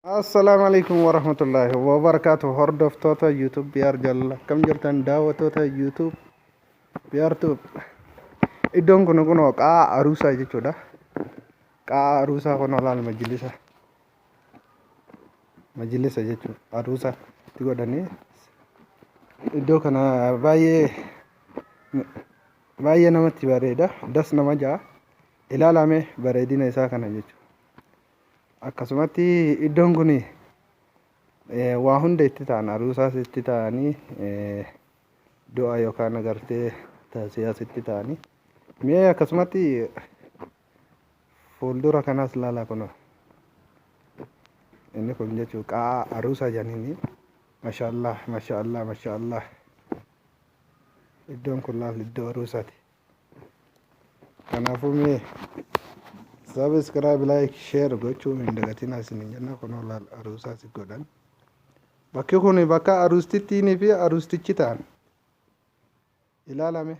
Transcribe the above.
Assalaamu alaikum warahmatullaahi wabarakaatu. Hordoftoota YouTube BR jaalala, akkam jirtan daawwattoota YouTube BR Tube? Iddoon kun kunoo qaa'a aruusaa jechuudha. Qaa'a aruusaa kun olaal majlisa. Majlisa jechuudha. Aruusa itti godhanii iddoo kana baay'ee baay'ee namatti bareeda. Das nama ja'a. Ilaalame bareedina isaa kana jechuudha. Akkasumatti iddoon kun waa hunda itti ta'an, aruusaas itti ta'anii, du'a yookaan agartee taasiyaas itti ta'anii. Mee akkasumatti fuuldura kanaas ilaalaa, kunoo. Inni kun jechuun qaa'a aruusaa jedhaniini. Mashaallah, mashaallah, mashaallah. Iddoon kun laal iddoo aruusaati. Kanaafuu mee subscribe, like, share gochuu hin dagatinaa isin jenna. Kunoo laal, aruusaa si godhan. Bakki kun bakka aruustittiinii fi aruustichi ta'an. Ilaalame.